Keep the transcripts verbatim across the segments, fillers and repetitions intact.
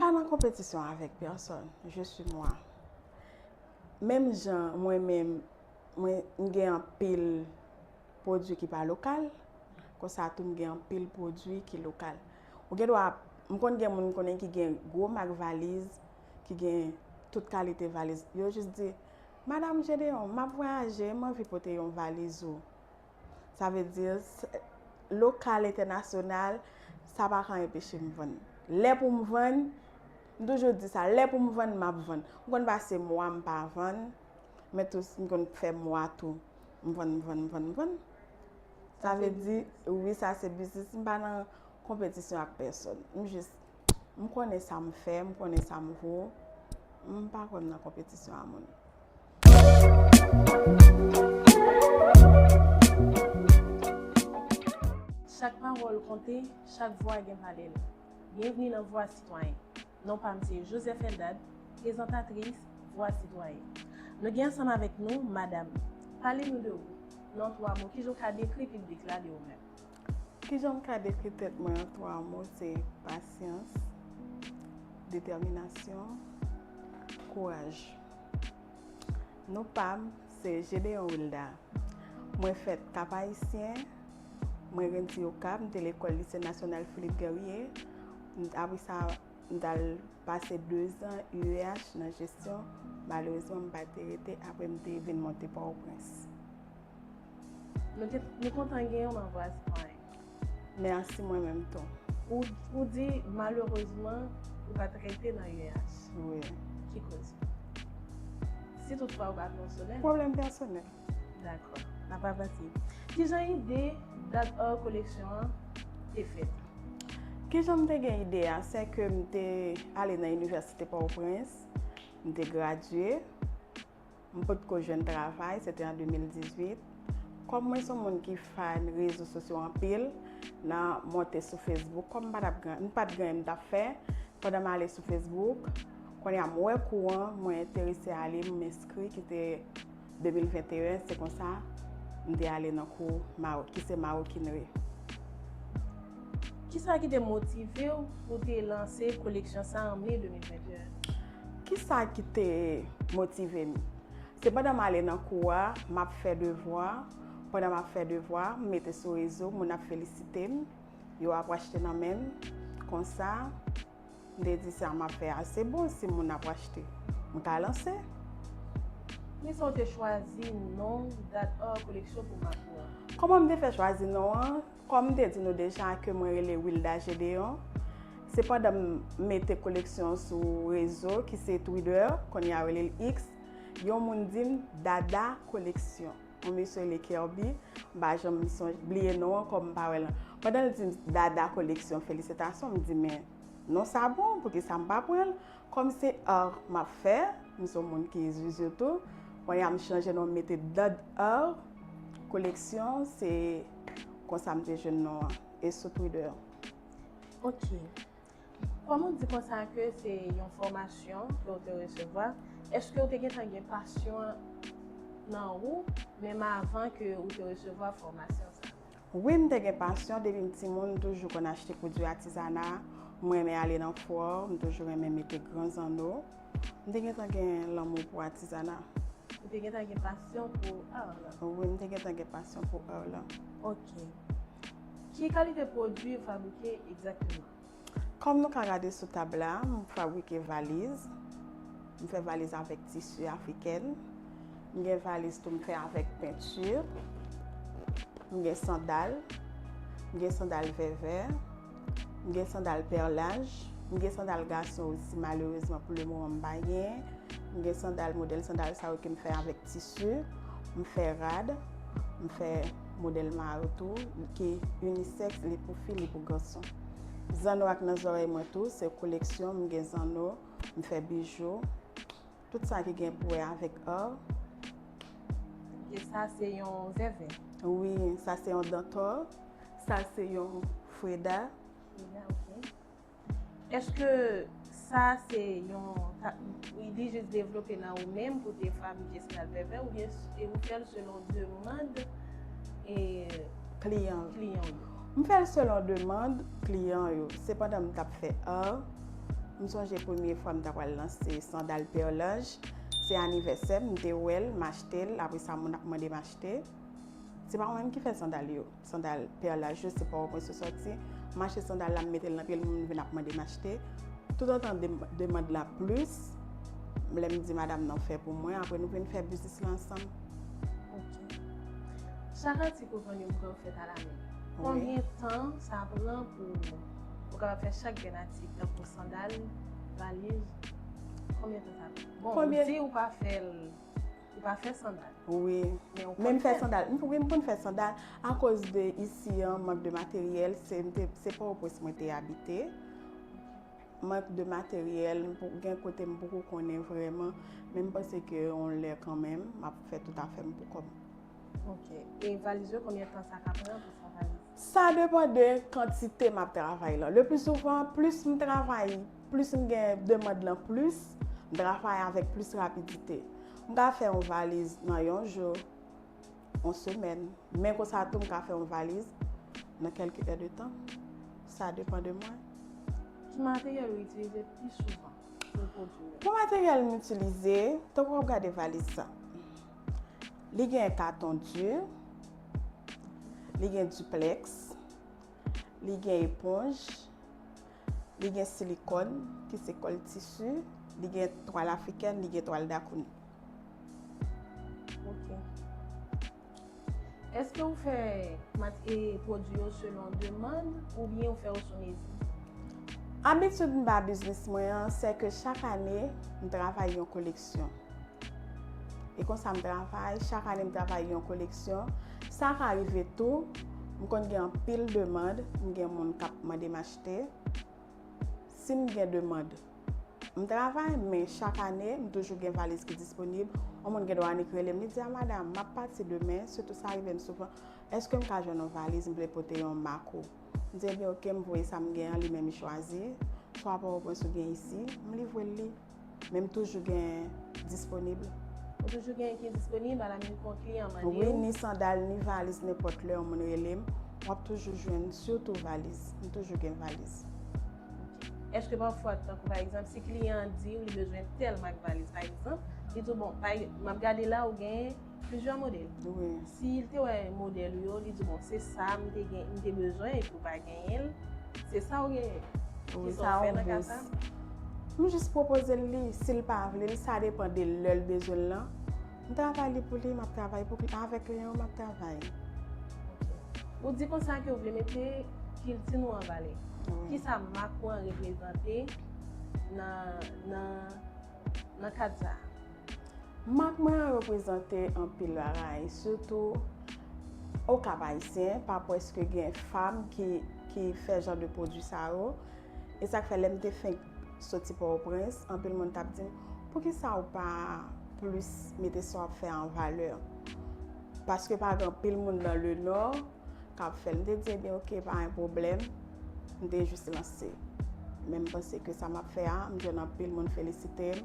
Pa nan konpetisyon avèk pèsòn, je suis moi. Menm jan mwen menm, mwen m gen anpil pwodui ki pa lokal, konsa tou m gen anpil pwodui ki lokal. Ou gen dwa, m konn gen moun m konnen ki gen gwo mak valiz, ki gen tout kalite valiz. Yo jis di, Madam Gedeon, m ap vwayaje, m anvi pote yon valiz ou. Sa vle di, s- lokal, entènasyonal, sa pa ka anpeche m vann. Lè pou m vann, m toujou di sa, lè pou m vann, m ap vann. M konn pase mwa m pa vann, men tou, m konn fè mwa tou. M vann, m vann, m vann, m vann. Sa vle di, wi, sa se biznis. M pa nan konpetisyon ak pèsòn. M jis, m konnen sa m fè, m konnen sa m vo. M pa kwè m nan konpetisyon a moun. Chak pawòl konte, chak vwa gen valè l. Byenvni nan Vwa Sitwayen. Non pa m se Joseph Eldad, prezantatris Vwa Sitwayen. Nou gen ansanm avèk nou Madam. Pale nou de ou. Nan twa mo, kijan w ka dekri piblik la de ou menm? Kijan m ka dekri tèt mwen an twa mo, se pasyans, detèminasyon, kouraj. Non pa m se Gedeon Wilda. Mwen fèt Kap Ayisyen, mwen grandi Okap, m te lekòl Lise Nasyonal Philippe Guerrier. M- Apre sa, m t al pase dezan U E H nan jesyon. Malerezman, m pa te rete, apre m te vin monte Pòtoprens. Nou te, nou kontan gen w nan Vwa Sitwayen. Mèsi, mwen menm tou. Ou, ou di, malerezman, ou pa t rete nan U E H. Wi. Ki koz? Si toutfwa ou pa t nan solèy. Pwoblèm pèsonèl. Dakò. N ap avanse. Kijan ide Dad Art Collection an te fèt? Kijan m te gen ide a? Se ke m te ale nan Inivèsite Pòtoprens, m te gradye, m potko jwenn travay, se te an de mil dizuit. Kòm mwen se yon moun ki fan rezo sosyo anpil, nan monte sou Facebook, kòm m pa t ap gen, m pa t gen anyen m t ap fè, pandan m ale sou Facebook, kounye a m wè kou an, mwen enterese ale, m enskri, ki te de mil venteyen, se konsa m te ale nan kou Mawok, ki se Mawokinri. Kisa ki te motive w pou te lanse koleksyon sa a an me de mil venteyen? Kisa ki te motive m? Se pandan m ale nan kou a, m ap fè devwa. Pandan m ap fè devwa, m mete sou rezo, moun ap felisite m, yo ap achte nan men m. Konsa, m te di sa m ap fè a se bon, si moun ap achte, m ka lanse. Kijan w te chwazi non Dad Art Collection pou mak ou a? Kòman m te fè chwazi non an? Kòm m te di nou deja ke mwen rele Wilda Gedeon, se pandan m mete koleksyon sou rezo ki se Twitter, kounye a yo rele l X, yon moun di m Dada Koleksyon. Yon mesye rele Kerby, m pa janm sonje, bliye non an kòm m pa wè l. Pandan l di m Dada Koleksyon, felisitasyon, m di men non sa bon, poukisa m pa pran l? Kòm se art m ap fè, m se yon moun ki zuzu tou, kounye a m chanje non m mete Dad Art Koleksyon, se konsa m te jwenn non an, e sou Twitter. Ok. Kòm ou di konsa ke se yon fòmasyon ke w te resevwa, èske w te gentan gen pasyon an nan ou, menm avan ke ou te resevwa fòmasyon sa a? Wi, m te gen pasyon. Depi m timoun, m toujou konn achte pwodui atizana. M renmen ale nan fwar, m toujou renmen mete gran zanno. M te gentan gen lanmou pou atizana. Ou te gentan gen pasyon pou art la? Wi, m te gentan gen pasyon pou art la. Ok. Ki kalite pwodui ou fabrike egzakteman? Kòm nou ka gade sou tab la, m fabrike valiz. M fè valiz avèk tisi afriken. M gen valiz tou m fè avèk penti. M gen sandal. M gen sandal vèvè. M gen sandal pèlaj. M gen sandal gason osi, malerezman, pou lemoman m pa genyen. M gen sandal, modèl sandal sa yo ke m fè avèk tisi. M fè rad. M fè modèl mayo tou, ki inisèks, li pou fi, li pou gason. Zanno ak nan zòrèy mwen tou, se koleksyon, m gen zanno, m fè bijou. Tout sa ki gen pou wè avèk art. E sa se yon vèvè? Wi, sa se yon dantò. Sa se yon freda. Freda, ok. Èske sa se yon ta-, li jis devlope nan ou menm pou te fabrike sandal vèvè oubyen s-, e ou fè l selon demann e kliyan yo? Kliyan yo. M fè l selon demann kliyan yo. Se pandan m t ap fè art, M sonje premye fwa m ta pral lanse sandal Perlange, se anivèsè m, m te wè l, m achte l, apre sa moun ap mande m achte. Se pa mwen menm ki fè sandal yo, sandal Perlange yo, se Pòtoprens yo sòti. M achte sandal la, m mete l nan pye l, moun vin ap mande m achte. Toutotan de- demann la plis, lè m di madanm nan fè pou mwen, apre nou vin fè biznis la ansanm. Ok. Chak atik ou vann yo, ou pral fèt a la men. Konbyen tan sa pran pou ou kapab fè chak grenn atik, tankou sandal, valiz? Konbyen tan sa pran? Bon, ou di ou pa fè l, ou pa fè sandal. Wi. Men ou Men m konn fè fè. Sandal. M, wi, m konn fè sandal akoz de isi an, mank de materyèl, se m te- se Pòtoprens mwen te abite. Mank de materyèl, m pou- gen kote m poko konnen vrèman, men m panse ke yon lè kanmenm, m ap fè tout afè m pou kò m. Ok. E valiz yo, konbyen tan sa ka pran pou fè yon valiz? Sa depann de kantite m ap travay lan. Le pli souvan, plis m travay, plis m gen demann lan plis, m travay avèk plis rapidite. M ka fè yon valiz nan yon jou, yon semèn. Men konsa tou, m ka fè yon valiz nan kèlke è de tan. Sa depann de mwen. Ki materyèl ou itilize pi souvan pou pwodui yo? Pou materyèl m itilize, tankou w ap gade valiz sa. Li gen katon di, li gen diplex, li gen eponj, li gen silikòn, ki se kòl tisi, li gen twal afrikèn, li gen twal dakouni. Ok. Èske ou fè mat- e pwodui yo selon demann oubyen ou fè yo sou mezi? Abitid m ba biznis mwen an, se ke chak ane, m travay yon koleksyon. E konsa m travay, chak ane m travay yon koleksyon. Sa ka rive tou, m konn gen anpil demann, m gen moun k ap mande m achte. Si m gen demann, m travay, men chak ane, m toujou gen valiz ki disponib. Yon moun gen dwa annik rele m, li di, "A madanm, m ap pati demen," sitou sa rive m souvan, "Èske m ka jwenn yon valiz, m vle pote yon mak ou?" M di, "Ebyen, oke, m voye sa m gen an, li menm li chwazi. Swa Pòtoprens ou gen isi, m livre l li." Men m toujou gen disponib. Ou toujou gen ki disponib, alamenm kon kliyan mande Wi, w? Ni sandal, ni valiz, nenpòt lè yon moun rele m, w ap toujou jwenn, sitou valiz. M toujou gen valiz. Èske pafwa, tankou pa egzanp, si kliyan an di w li bezwen tèl mak valiz, pa egzanp, li di w, "Bon, pa, m ap gade la, ou gen plizyè modèl." Wi. Si l te wè modèl ou yo, li di, "Bon, se sa m te gen, m te bezwen, epi w pa genyen l, se sa w genyen." Wi, Kisa sa w fè yon nan ka bous. sa? M jis pwopoze l li, si l pa vle l, sa depann de lè l bezwen l lan. M travay li pou li, m ap travay pou li, avèk kliyan yo m ap travay. Ou di konsa ke w vle mete kilti nou an valè. Wi. Kisa mak ou an reprezante nan, nan, nan kad sa a? Mak mwen an reprezante anpil bagay, sitou Okap Ayisyen, pa prèske gen fanm ki, ki fè jan de pwodui sa yo. E sa k fè lè m te fenk soti Pòtoprens, anpil moun t ap di m, "Poukisa ou pa plis mete sa w ap fè an valè?" Paske pa gen anpil moun nan le nò k ap fè l. M te di, "Ebyen, oke, pa gen pwoblèm." M te jis lanse. Men m panse ke sa m ap fè a, m jwenn anpil moun felisite m,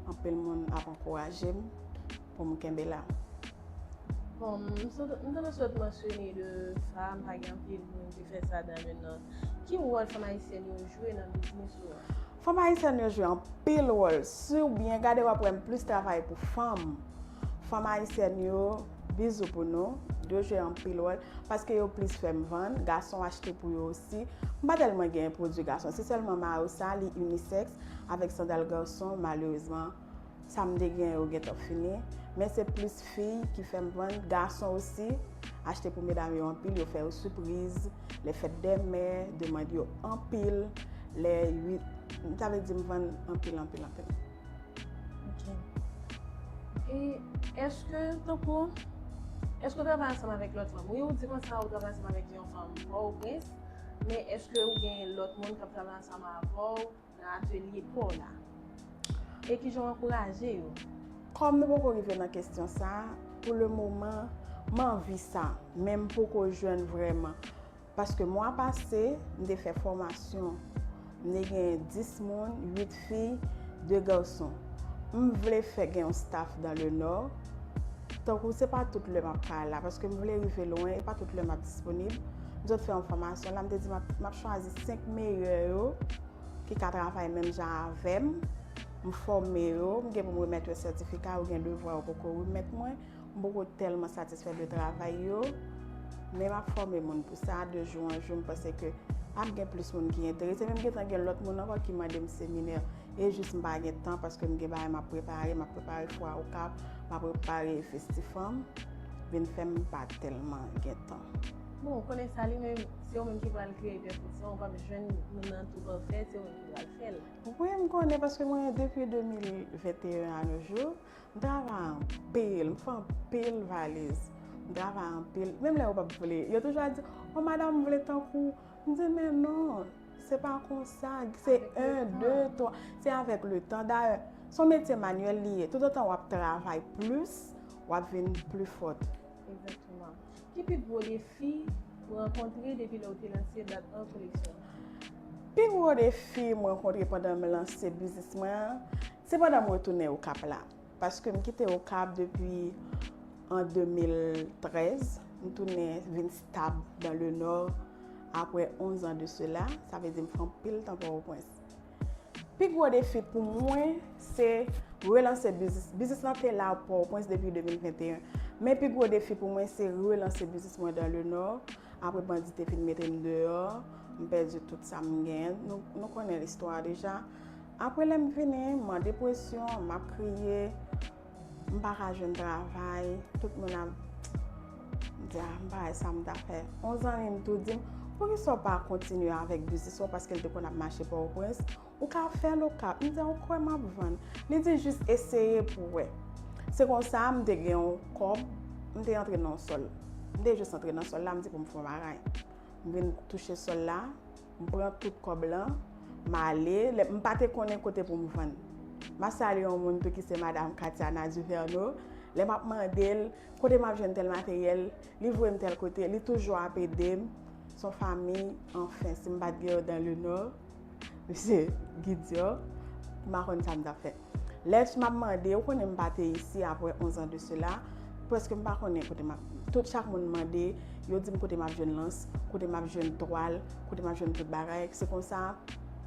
anpil moun ap ankouraje m pou m kenbe la. Bon, m sot- m tande sot mansyone de fanm, pa gen anpil moun ki fè sa dan le nò. Ki wòl fanm ayisyèn yo jwe nan biznis ou an? Fanm ayisyèn yo jwe anpil wòl. Si w byen gade, w ap wè m plis travay pou fanm. Fanm ayisyèn yo, bizou pou nou, yo jwe anpil wòl, paske yo plis fè m vann, gason achte pou yo osi. M pa tèlman gen pwodui gason, se sèlman mayo sa, li unisex, avèk sandal gason, malerezman, sa m te gen yo gentan fini. Men se plis fi ki fè m vann, gason osi achte pou medam yo anpil, yo fè yo sipriz, lè fèt dè mè, demann yo anpil, lè uit, sa vle di m vann anpil, anpil, anpil. Ok. E èske, tankou, èske w travay ansanm avèk lòt fanm? Wi, ou di konsa ou travay ansanm avèk yon fanm Pòtoprens, men èske ou gen lòt moun k ap travay ansanm avè w nan atelye pa w la? E kijan w ankouraje yo? Kòm nou poko rive nan kesyon sa, pou le moman, m anvi sa, men m poko jwenn vrèman. Paske mwa pase, m te fè fòmasyon. M te gen dis moun, uit fi, de gason. M vle fè gen yon staff dans le nord. Tankou se pa tout lè m ap ka la, paske m vle rive lwen, e pa tout lè m ap disponib. M sot fè yon fòmasyon la, m te di m ap, m ap chwazi senk meyè yo ki ka travay menm jan avè m. M fòme yo, m gen pou m remèt yo sètifika, yo gen devwa yo poko remèt mwen. M poko tèlman satisfè de travay yo, men m ap fòme moun pou sa, de jou an jou, m panse ke ap gen plis moun ki enterese, men m gentan gen lòt moun ankò ki mande m seminè, e jis m pa gen tan paske m gen bagay m ap prepare, m ap prepare fwa Okap, m ap prepare Festifanm, vin fè m pa tèlman gen tan. Bon, ou konnen sa li menm, se ou menm ki pral kreye pèfeksyon, ou p ap jwenn moun nan tou pafè, se ou menm ki pral fè l. Wi, m konnen paske mwen depi de mil venteyen a nos jours, m travay anpil, m fè anpil valiz, m travay anpil, menm lè yo p ap vle, yo toujou ap di, o madanm, m vle tankou, m di, men non, se pa konsa, se en, de, twa, se avèk le tan. Dayè, se yon metye manyèl li ye, toutotan w ap travay plis, w ap vin pli fòt. Egzakteman. Ki pi gwo defi ou rankontre depi lè ou te lanse Black Oil Collection? Pi gwo defi m rankontre pandan m lanse biznis mwen an, se pandan m retounen Okap la. Paske m kite Okap depi an de mil trèz, m tounen vin stab dans le Nord apre onz an de sela, sa vle di m fè anpil tan Pòtoprens. Pi gwo defi pou mwen, se relanse biznis. Biznis lan te la Pòtoprens depi de mil venteyen. Men pi gwo defi pou mwen, se relanse biznis mwen dans le Nord. Apre bandi te fin mete m deyò, m pèdi tout sa m genyen. Nou, nou konnen listwa deja. Apre lè m vini, m an depresyon, m ap kriye, m pa ka jwenn travay, tout moun ap di, a, m pa wè sa m ta fè. Yon zanmi m tou di m, poukisa w pa kontinye avèk biznis ou, paske l te konn ap mache Pòtoprens, ou ka fè l Okap. M di, ou kwè m ap vann? Li di, jis eseye pou w wè. Se konsa, m te gen yon kòb, m te antre nan yon sòl. M te jis antre nan sòl la, m di pou m fè yon bagay. M vin touche sòl la, m pran tout kòb lan, m ale, lè, m pa te konnen kote pou m vann. M ap salye yon moun tou ki se madanm Katiana Duverneau. Lè m ap mande l kote m ap jwenn tèl materyèl, li voye m tèl kote, li toujou ap ede m. Se yon fanmi, anfen, si m pa t gen yo dans le Nord, mesye Guy Dior, m pa konn sa m t ap fè. Lè m ap mande, ou konnen m pa te isi apre onz an de sela, prèske m pa konnen kote m ap, tout chak moun mande, yo di m kote m ap jwenn lans, kote m ap jwenn twal, kote m ap jwenn tout bagay. Se konsa,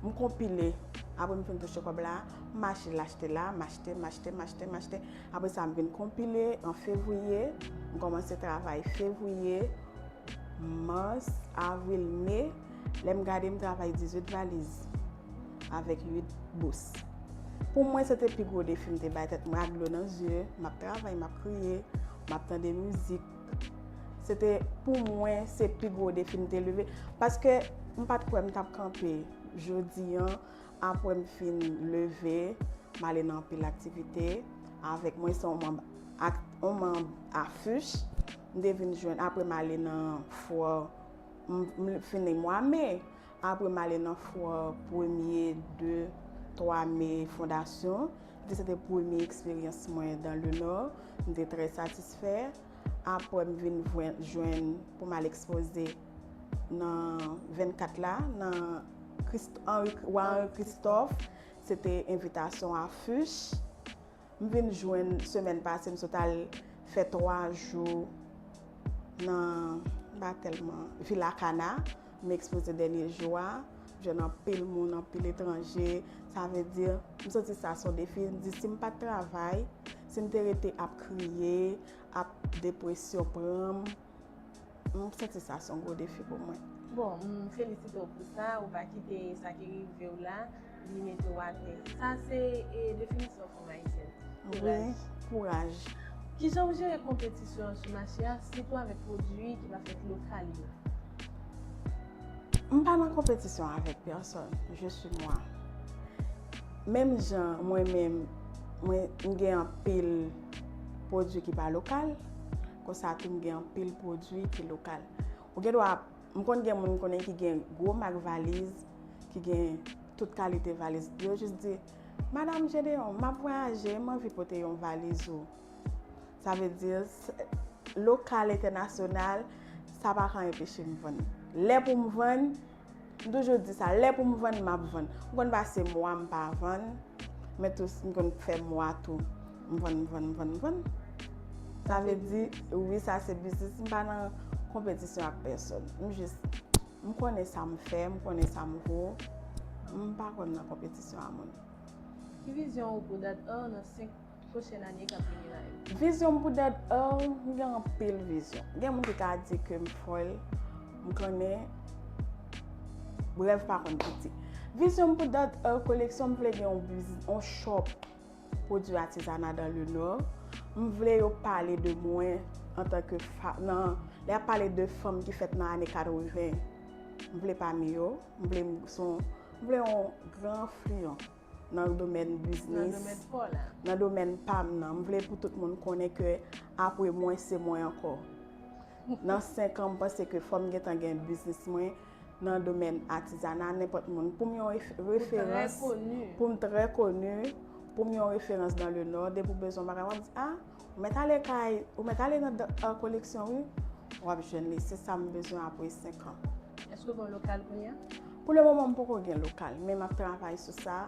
m konpile. Apre m fin touche kòb la, m mache l achte la, m achte, m achte, m achte, m achte. Apre sa, m vin konpile an fevriye, m kòmanse travay fevriye, mas, avril, me. Lè m gade, m travay dizuit valiz avèk uit bous. Pou mwen, se te pi gwo defi m te bay tèt mwen ak dlo nan zye. M ap travay, m ap kriye, m ap tande mizik. Se te, pou mwen, se pi gwo defi m te leve. Paske m pa t kwè m t ap kanpe jodi an, apre m fin leve, m ale nan anpil aktivite. Avèk mwen, se yon manm ak, yon manm Afich. M te vin jwenn, apre m ale nan fwa, m, m fini mwa me. Apre m ale nan fwa premye, de, twa me fondasyon. Li se te premye eksperyans mwen dans le Nord. M te trè satisfè. Apre m vin jwenn, jwenn pou m al ekspoze nan vennkat la, nan Christ, Henri, Wa Henri Christophe. Se te envitasyon Afich. M vin jwenn semèn pase, m sot al fè twa jou nan, m pa tèlman, Villa Kana. M ekspoze dènye jou a, m jwenn anpil moun, anpil etranje. Sa vle di, m santi sa se yon defi. M di, si m pa t travay, si m te rete ap kriye, ap depresyon pran m, m santi sa se yon gwo defi pou mwen. Bon, m felisite w pou sa, ou pa kite sa ki rive w la, li mete w atè. Sa se, e, definisyon fanm ayisyèn. Kouraj. Kouraj. Kijan w jere konpetisyon an sou mache a, sitou avèk pwodui ki pa fèt lokal yo? M pa nan konpetisyon avèk pèsòn, je suis moi. Menm jan mwen menm, mwen, m gen anpil pwodui ki pa lokal, konsa tou m gen anpil pwodui ki lokal. Ou gen dwa, m konn gen moun m konnen ki gen gwo mak valiz, ki gen tout kalite valiz. Yo jis di, Madam Gedeon, m ap vwayaje, m anvi pote yon valiz ou. Sa vle di, lokal, entènasyonal, sa pa ka anpeche m vann. Lè pou m vann, m toujou di sa, lè pou m vann, m ap vann. M konn pase mwa m pa vann, men tou, m konn fè mwa tou. M vann, m vann, m vann, m vann. Sa vle di, wi, sa se biznis, m pa nan konpetisyon ak pèsòn. M jis, m konnen sa m fè, m konnen sa m vo. M pa kwè m nan konpetisyon a moun. Ki vizyon ou pou Dad Art nan senk pwochèn ane k ap vini la yo? Vizyon m pou Dad Art, m gen anpil vizyon. Gen moun ki ka di ke m fòl, m konnen rèv pa konn piti. Vizyon m pou Dad Art Collection, m vle gen yon biznis, yon shop pwodui atizana dans le Nord. M vle yo pale de mwen antanke fanm, nan, lè y ap pale de fanm ki fèt nan ane katreven, m vle pami yo. M vle m, son, m vle yon gran enfliyan nan domèn biznis, nan domèn pa m nan. M vle pou tout moun konnen ke apre mwen, se mwen ankò. Nan senk an, m panse ke fò m gentan gen biznis mwen nan domèn atizana, nenpòt moun. Pou m yon referans, pou m trè koni, pou m yon referans dans le Nord, depi w bezwen yon bagay, w ap di, ah, ou mèt ale kay, ou mèt ale nan Dad Art Collection, wi. W ap jwenn li. Se sa m bezwen apre senk an. Èske w gen lokal kounye a? Pou le moman, m poko gen lokal, men m ap travay sou sa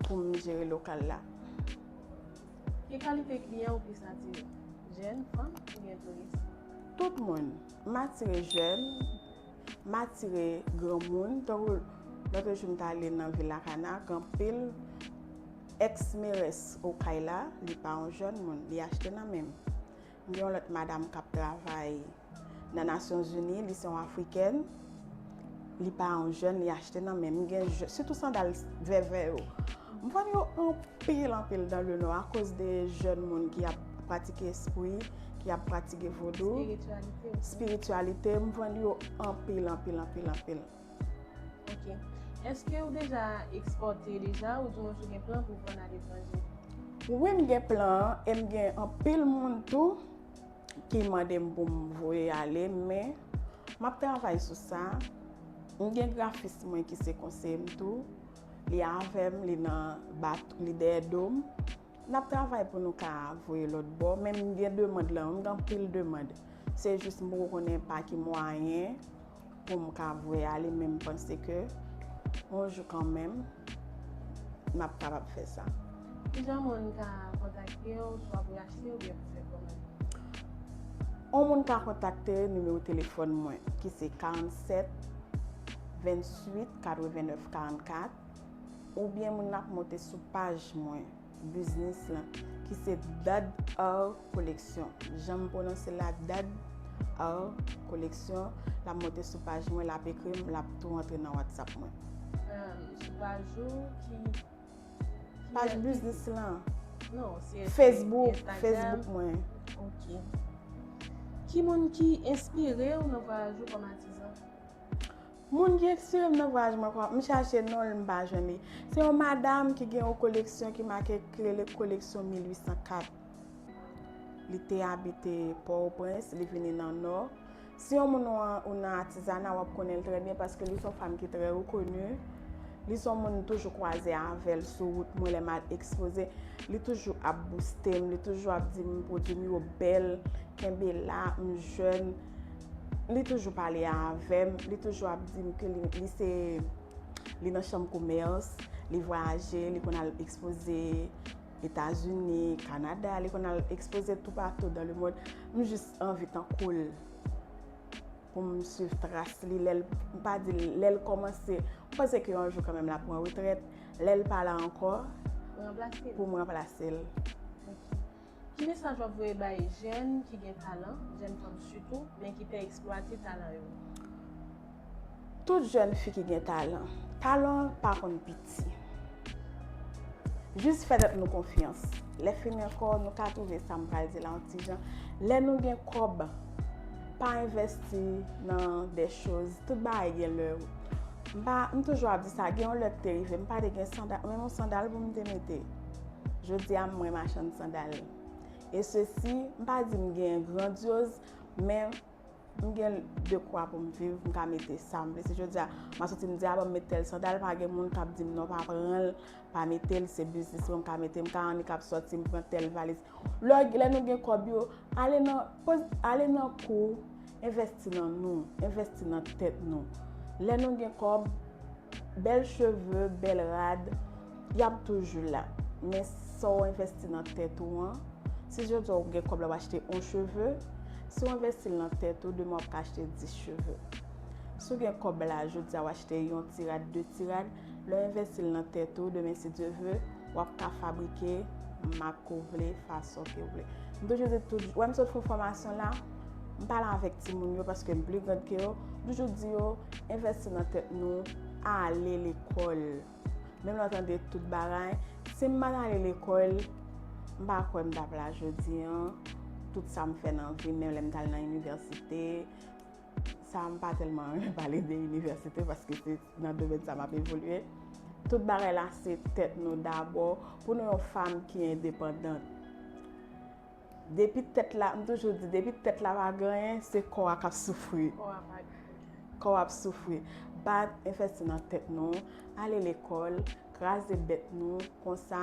pou m jere lokal la. Ki kalite kliyan ou plis atire? Jèn, fanm oubyen touris? Tout moun. M atire jèn, m atire granmoun. Tankou lòt jou m t ale nan Villa Cana, gen anpil ex-merès Okay la, li pa yon jèn moun, li achte nan men m. M gen yon lòt madanm k ap travay nan Nasyonzini, li se yon Afrikèn. Li pa yon jèn, li achte nan men m. M gen je-, sitou sandal vèvè yo. M vann yo anpil, anpil dans le Nord akoz de jèn moun ki ap pratike espri, ki ap pratike vodou, espirityalite. M vann yo anpil, anpil, anpil, anpil. Ok. Èske ou deja ekspòte deja oudimwens ou gen plan pou vann aletranje? Wi, m gen plan an e m gen anpil moun tou ki mande m pou m voye ale, men m ap travay sou sa. M gen grafis mwen ki se konseye m tou. Li avè m, li nan bat, li dèyè do m. N ap travay pou nou ka voye lòt bò, men m gen demann lan, m gen anpil demann. Se jis m poko konnen pa ki mwayen pou m ka voye ale, men m panse ke yon jou kanmenm, m ap kapab fè sa. Kijan moun ka kontakte w, swa pou achte oubyen pou fè kòmand? Yon moun ka kontakte nimewo telefòn mwen, ki se karannsèt, venntuit, katrevennnèf, karannkat, oubyen moun nan ap monte sou paj mwen, biznis lan, ki se Dad Art Collection. Jan m pwononse la, Dad Art Collection, l ap monte sou paj mwen, l ap ekri m, l ap tou antre nan WhatsApp mwen. Sou paj ou ki Paj biznis lan. Non, se Facebook, Facebook mwen. Ok. Ki moun ki enspire w nan vwayaj ou kòm atizan? Moun ki enspire m nan vwayaj mwen kòm, m chache non l, m pa jwenn li. Se yon madanm ki gen yon koleksyon ki make, ki rele koleksyon mil uit san kat. Li te abite Pòtoprens, li vini nan Nò. Si yon moun ou an, ou nan atizana, w ap konnen l trè byen paske li se yon fanm ki trè rekoni. Li se yon moun m toujou kwaze avè l sou wout mwen lè m al ekspoze. Li toujou ap bouste m, li toujou ap di m pwodui m yo bèl, kenbe la, m jèn. Li toujou pale avè m, li toujou ap di m ke li, li se, li nan chanm komès, li vwayaje, li konn al ekspoze Etazini, Kanada, li konn al ekspoze toupatou dans le monde. M jis anvi tankou l pou m swiv tras li, lè l, m pa di l, lè l kòmanse, m panse ke yon jou kanmenm l ap pran retrèt, lè l pa la ankò, pou m ranplase l. Ki mesaj w ap voye bay jèn ki gen talan, jèn fanm sitou, men ki pè eksplwate talan yo? Tout jèn fi ki gen talan, talan pa konn piti. Jis fè tèt nou konfyans. Lè fini ankò, nou ka twouve sa m pral di la yon ti jan. Lè nou gen kòb, pa envèsti nan de choz. Tout bagay gen lè. M pa, m toujou ap di sa, gen yon lè k te rive, m pa te gen sandal, menm yon sandal pou m te mete. Jodi a, mwen machann sandal. E sesi, m pa di m gen grandyoz, men m gen dekwa pou m viv, m ka mete sa m vle. Si jodi a, m a soti m di, a, ban m met tèl sandal, pa gen moun k ap di m non, pa pran l, pa mete l, se biznis mwen, m ka mete, m ka annik ap sòti, m pran tèl valiz. Lè, lè nou gen kòb yo, ale nan, poz, ale nan kou, envèsti nan nou, envèsti nan tèt nou. Lè nou gen kòb, bèl cheve, bèl rad, y ap toujou la. Men sa w envèsti nan tèt ou an, si jodi a w gen kòb la w achte yon cheve, si w envèsti l nan tèt ou, demen w ap ka achte dis cheve. Si w gen kòb la, jodi a w achte yon ti rad, de ti rad, Lè w envesti l nan tèt ou, demen, si Dye ve, w ap ka fabrike mak ke w vle, fason ke w vle. M toujou di tout, wè m sot fè fòmasyon la, m pale avèk timoun yo paske m pli grand ke yo, m toujou di yo, envesti nan tèt nou, ale lekòl. Menm lè w tande tout bagay, si m pa t ale lekòl, m pa kwè m t ap la jodi an, tout sa m fè nan vi m, menm lè m t al nan inivèsite, sa m pa tèlman renmen pale de inivèsite paske se nan domèn sa m ap evolye. Tout bagay la se tèt nou dabò, pou nou yon fanm ki endepandant. Depi tèt la, m toujou di, depi tèt la pa gen anyen, se kò a k ap soufri. Kò a pa gen. Kò a ap soufri. Bat, envesti nan tèt nou, ale lekòl, kraze bèt nou, konsa,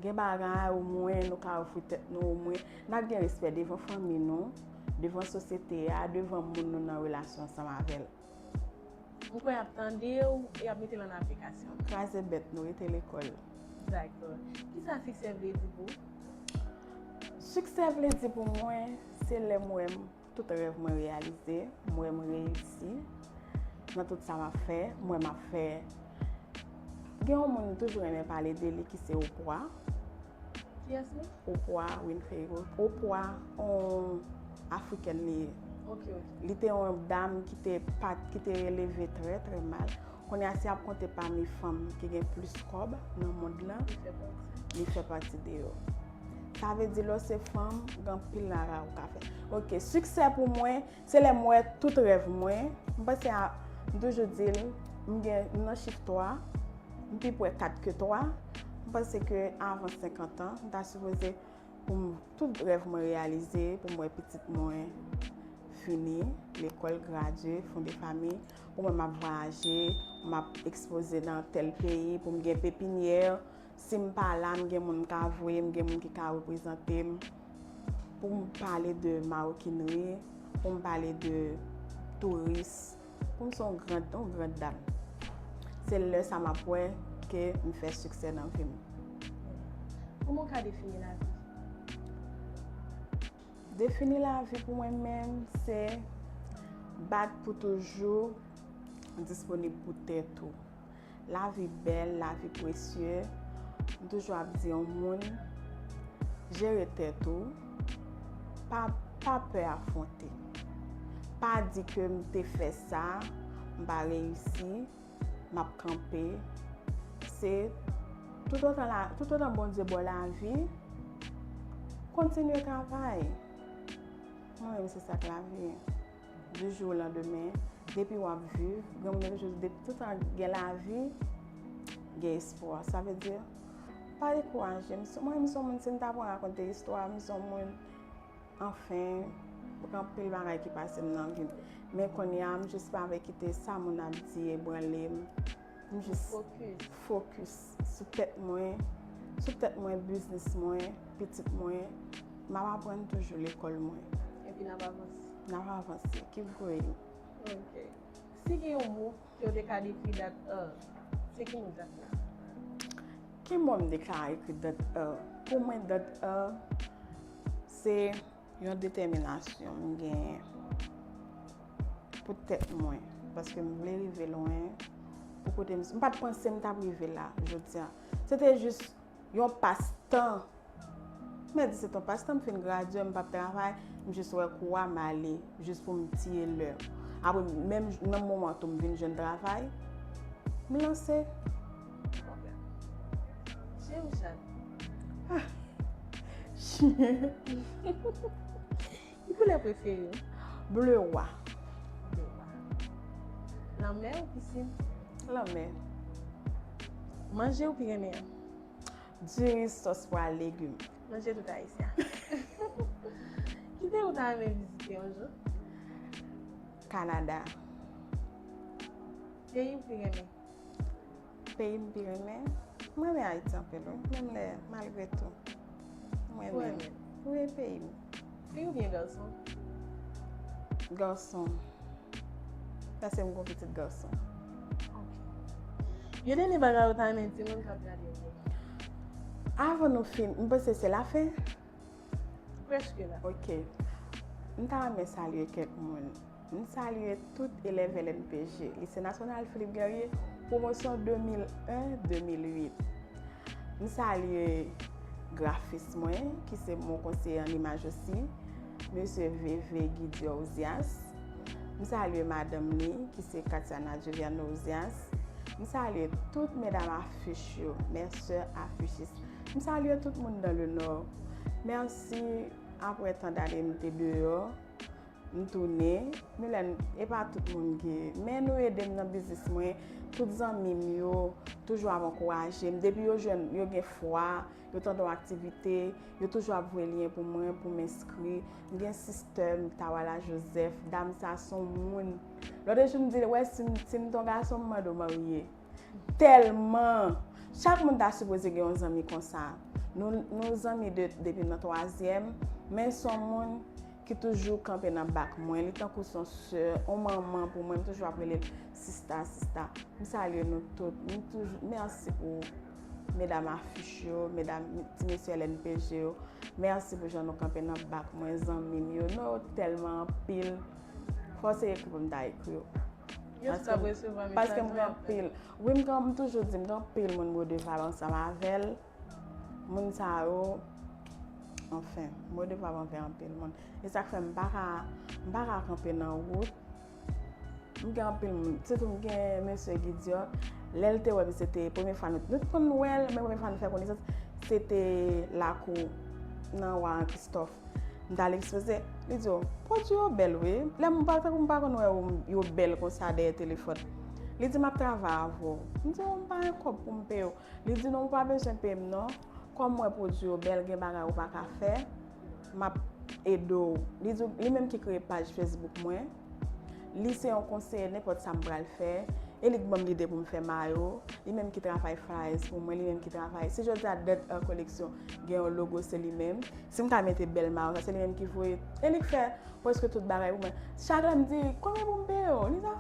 gen bagay omwen nou ka ofri tèt nou, omwen n ap gen respè devan fanmi nou, devan sosyete a, devan moun nou nan relasyon ansanm avè l. M kwè y ap tande w e y ap mete l ann aplikasyon. Kraze bèt nou, rete lekòl. Dakò. Kisa siksè vle di pou ou? Siksè vle di pou mwen, se lè m wè m, tout rèv mwen reyalize, m wè m reyisi nan tout sa m ap fè, m wè m ap fè. Gen yon moun m toujou renmen pale de li ki se Oprah. Kiyès li? Oprah Winfrey. Oprah, yon Afrikèn li ye. Ok, ok. Li te yon dam ki te pa, ki te eleve trè, trè mal. Kounye a, si y ap konte pami fanm ki gen plis kòb nan mond lan, Li fè pati. Li fè pati de yo. Sa vle di lè w se fanm, gen anpil bagay ou ka fè. Ok, siksè pou mwen, se lè m wè tout rèv mwen, m panse a, m toujou di l, m gen, m nan chif twa, m pi pre kat ke twa, m panse ke avan senkant an, m ta sipoze pou m, tout rèv mwen reyalize, pou m wè pitit mwen fini lekòl, gradye, fonde fanmi, pou mwen m ap vwayaje, m ap ekspoze nan tèl peyi, pou m gen pepinyè, si m pa la, m gen moun m ka voye, m gen moun ki ka reprezante m, pou m pale de marokinri, pou m pale de touris, pou m se yon grand, yon grand dam. Se lè sa m ap wè ke m fè siksè nan vi m. Kòman w ka defini lavi? Defini lavi pou mwen menm, se bat pou toujou disponib pou tèt ou. Lavi bèl, lavi presye. M toujou ap di yon moun, jere tèt ou, pa, pa pè afwonte. Pa di ke m te fè sa, m pa reyisi, m ap kanpe. Se toutotan la, toutotan Bondye ba w lavi, kontinye travay. Mwen menm se sa k lavi. Du jour au lendemain, depi w ap viv, gen moun yo toujou di, depi toutan gen lavi, gen espwa. Sa vle di, pa dekouraje. M se, mwen menm se yon moun, si m ta pran rakonte istwa, m se yon moun, anfen, gen anpil bagay ki pase m nan vi m. Men kounye a, m jis pa vle kite sa moun ap di ebranle m. M jis Fokis. Fokis sou tèt mwen, sou tèt mwen, biznis mwen, pitit mwen. M ap aprann toujou lekòl mwen. Epi n ap avanse. N ap avanse. Keep going. Ok. Si gen yon mo ke w te ka dekri dat a, se ki mo dat la? Ki mo m te ka ekri dat a? Pou mwen, dat a, se yon detèminasyon m genyen pou tèt mwen, paske m vle rive lwen, pou kote m, m pa t panse m t ap rive la, jodi a. Se te jis yon pastan. M di se t yon pastan, m fin gradye, m p ap travay, m jis wè kou a, m ale, jis pou m tiye lè. Apre, menm nan moman tou, m vin jwenn travay, m lanse. Chen ou chat? Chen. Ki koulè prefere w? Ble wa. Ble wa. Lanmè ou pisin? Lanmè. Manje ou pi renmen an? Diri, sòs pwa, legim. Manje tout ayisyen. Ki peyi ou ta renmen vizite yon jou? Kanada. Peyi ou pi renmen? Peyi m pi renmen? M renmen Ayiti anpil, wi. Menm lè, malgre tou. M renmen. Wi, peyi m. Fi oubyen gason? Gason. Paske m gon pitit gason. Yon dènye bagay ou ta renmen di moun k ap gade w? Avan nou fin, m panse se lafen. Prèske la. Ok. M ta renmen salye kèk moun. M salye tout elèv L N P G, Lise Nasyonal Philippe Guerrier. Pwomosyon de mil en, de mil uit. M salye grafis mwen, ki se mon konseye an imaj osi, mesye Veve Guidior Ozias. M salye madanm li, ki se Katiana Juliano Ozias. M salye tout medam afich yo, mes sœurs affichistes. M salye tout moun dans le Nord. Mèsi, apre tan dane m te deyò, m tounen. Milen, e pa tout moun ki, men nou ede m nan biznis mwen. Tout zanmi m yo toujou ap ankouraje m. Depi yo jwenn, yo gen fwa, yo tande yon aktivite, yo toujou ap voye lyen pou mwen, pou m enskri. M gen sistè m, Tawala Joseph, dam sa se yon moun. Lòt jou m di l, wè, si m, si m te yon gason, m mande w marye. Tèlman. Chak moun ta sipoze gen yon zanmi konsa. Nou, nou zanmi de, depi nan twazyèm, men se yon moun ki toujou kanpe nan bak mwen. Li tankou se yon sè, yon manman pou mwen. M toujou ap rele l sista, sista. M salye nou tout. M toujou, mèsi pou medam afich yo, medam, ti mesye L N P G yo. Mèsi pou jan nou kanpe nan bak mwen, zanmi m yo. Nou tèlman anpil. Fò se ekri pou m ta ekri yo. Yo tout ap resevwa mesaj mwen. Paske m gen anpil. Wi, m gen, m toujou di, m gen anpil moun m redevab ansanm avè l. Moun sa yo, anfen, m redevab anvè anpil moun. E sa k fè m pa ka, m pa ka kanpe nan wout. M gen anpil moun, sitou m gen mesye Guidior. Lè l te wè m, se te premye fwa nou, nou t konn wè l, men premye fwa nou fè konesans, se te lakou nan Warren Christophe. M t al ekspoze, li di, "O, pwodui yo bèl wi." Lè m pa, tankou m pa konn wè yo, yo bèl konsa dèyè telefòn. Li di, "M ap travay avè w." M di, "O, m pa gen kòb pou m peye w." Li di, "Non, ou pa bezwen peye m non. Kòm m wè pwodui yo bèl, gen bagay ou pa ka fè, m ap ede w." Li di, li menm ki kreye paj Facebook mwen. Li se yon konseye nenpòt sa m pral fè. E li k ban m lide pou m fè mayo. Li menm ki travay flyers pou mwen, li menm ki travay. Si jodi a Dead Air Collection gen yon logo, se li menm. Si m ta mete bèl mayo sa, se li menm ki voye. E li k fè prèske tout bagay pou mwen. Chak lè m di, "Konbyen pou m peye w?" Li di,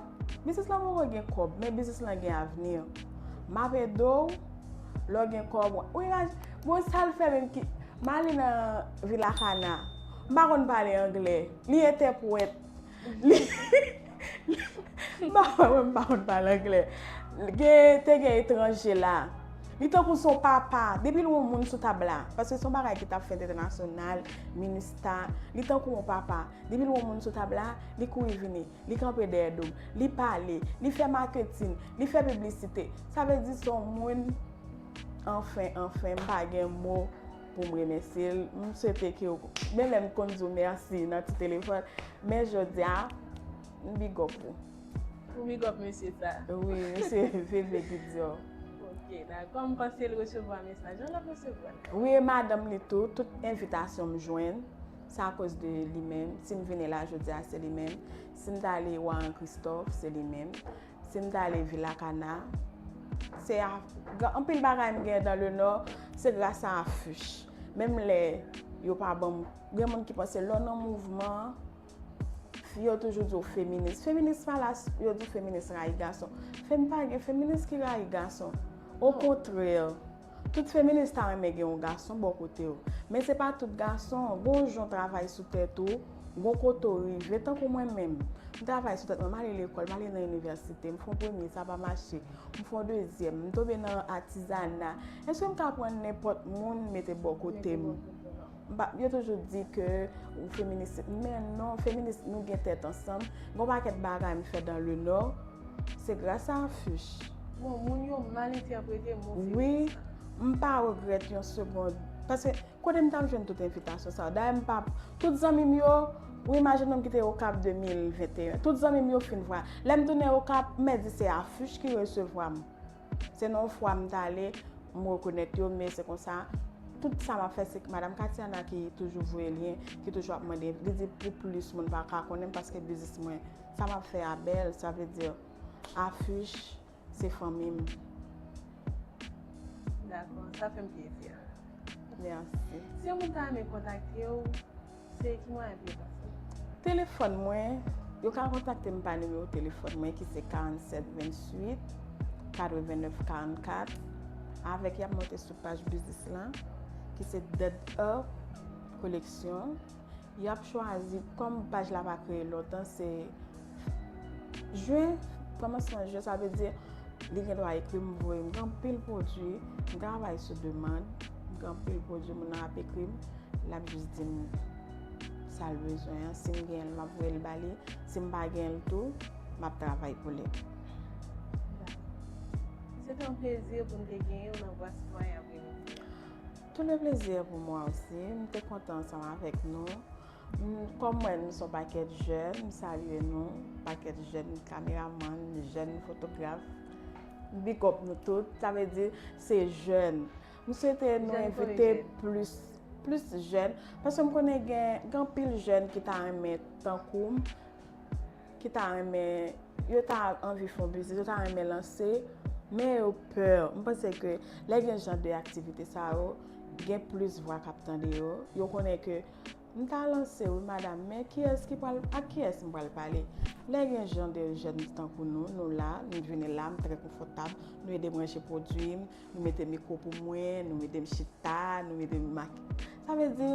"Biznis lan poko gen kòb, men biznis lan gen avni. M ap ede w, lè w gen kòb, w imaj-, bon, sa l fè menm ki, m ale nan Vilakana, m pa konn pale anglè, li entèprèt, li, m pa, mwen m pa konn pale anglè, gen, te gen etranje la, li tankou se yon papa, depi l wè yon moun sou tab la, paske se yon bagay ki t ap fèt entènasyonal, Minista, li tankou yon papa, depi l wè yon moun sou tab la, li kouri vini, li kanpe dèyè do m, li pale, li fè maketin, li fè piblisite. Sa vle di se yon moun, anfen, anfen, m pa gen mo pou m remèsye l. M swete ke w, menm lè m konn di w mèsi nan ti telefòn, men jodi a, m big up ou. Ou big up mesye sa? Wi, mesye Veve Guidior. Ok, dakò, m panse l resevwa mesaj lan, l ap resevwa l. Wi, e madanm li tou, tout envitasyon m jwenn, se akoz de li menm. Si m vini la jodi a, se li menm. Si m t ale Warren Christophe, se li menm. Si m t ale Vilakana, se a, anpil bagay m gen dans le Nord, se gras a afich. Menm lè yo pa ban m, gen moun ki panse lè w nan mouvman, yo toujou di w feminis. Feminis pa la, yo di w feminis rayi gason. Fem pa gen feminis ki rayi gason. Okontrè, tout feminis ta renmen gen yon gason bò kote w. Men se pa tout gason. Gon jan w travay sou tèt ou, gon kote w rive. Tankou mwen menm, m travay sou tèt mwen, m ale lekòl, m ale nan inivèsite, m fè yon premye, sa pa mache. M fè yon dezyèm, m tonbe nan atizana. Èske m ka pran nenpòt moun mete bò kote m? M pa, yo toujou di ke ou feminis, men non, feminis, nou gen tèt ansanm. Gon pakèt bagay m fè dans le Nord, se gras a afich. Bon, moun yo mal entèprete mo feminis la. Wi, m pa regrèt yon segond. Paske kote m t ap jwenn tout envitasyon sa yo? Dayè m pa, tout zanmi m yo, wi, m a jennonm ki te Okap de mil venteyen. Tout zanmi m yo fin vwa. Lè m tounen Okap, m mèt di se afich ki resevwa m. Se nan yon fwa m t ale, m rekonèt yo, men se konsa, tout sa m ap fè, se madanm Katiana ki toujou voye lyen, ki toujou ap mande, li di pou plis moun pa ka konnen m paske biznis mwen, sa m ap fè a bèl, sa vle di afich, se fanmi m. Dakò, sa fè m plezi. Mèsi. Si yon moun ta renmen kontakte w, se ki mwayen pou yo pase? Telefòn mwen, yo ka kontakte m pa nimewo telefòn mwen ki se karanntsèt venntuit katrevennnèf karannkat. Avèk y ap monte sou paj biznis lan, ki se Dead Air Collection. Y ap chwazi, kòm paj la pa kreye lontan, se jen, kòmansman jen, sa vle di Li gen dwa ekri m, voye m. Gen anpil pwodui, m travay sou demann. Gen anpil pwodui, moun nan ap ekri m, l ap jis di m sa l bezwen an. Si m genyen l, m ap voye l ba li. Si m pa genyen l tou, m ap travay pou li. Se te yon plezi pou m te genyen w nan Vwa Sitwayen ap Renove. Tout le plaisir pour moi aussi. M te kontan ansanm avèk nou. M, kòm mwen, nou se yon pakèt jèn, m salye nou, pakèt jèn kameramann, jèn fotograf. Big up nou tout. Sa vle di, se jèn. M swete nou envite plis plis jèn, paske m konnen gen gen anpil jèn ki ta renmen tankou m, ki ta renmen, yo ta anvi fè yon biznis, yo ta renmen lanse, men yo pè. M panse ke lè gen jan de aktivite sa yo, gen plis vwa k ap tande yo. Yo konnen ke m ta lanse wi madam, men kiyès ki pral, ak kiyès m pral pale? Lè gen jan de jèn tankou nou, nou la, nou vini la, m trè konfòtab, nou ede m ranje pwodui m, nou mete mikwo pou mwen, nou ede m chita, nou ede m maki. Sa vle di,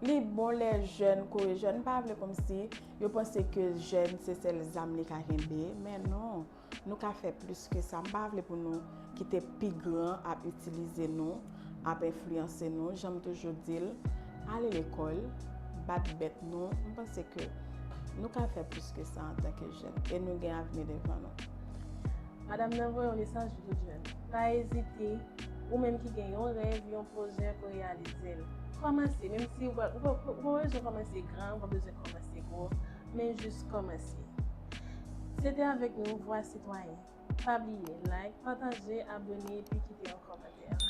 li bon lè jèn kore jèn, m pa vle kòmsi yo panse ke jèn se sèl zam li ka kenbe, men non, nou ka fè plis ke sa. M pa vle pou nou kite pi gran ap itilize nou, ap enfliyanse nou. Jan m toujou di l, ale lekòl, bat bèt nou. M panse ke nou ka fè plis ke sa antanke jèn e nou gen avni devan nou. Madanm nan voye yon mesaj pou tout jèn. Pa ezite, ou menm ki gen yon rèv, yon pwojè pou reyalize l. Kòmanse, menm si ou pa ou pa ou pa bezwen kòmanse gran, ou pa bezwen kòmanse gwo, men jis kòmanse. Se te avèk nou, Vwa Sitwayen. Pa bliye, like, pataje, abone epi kite yon kòmantè.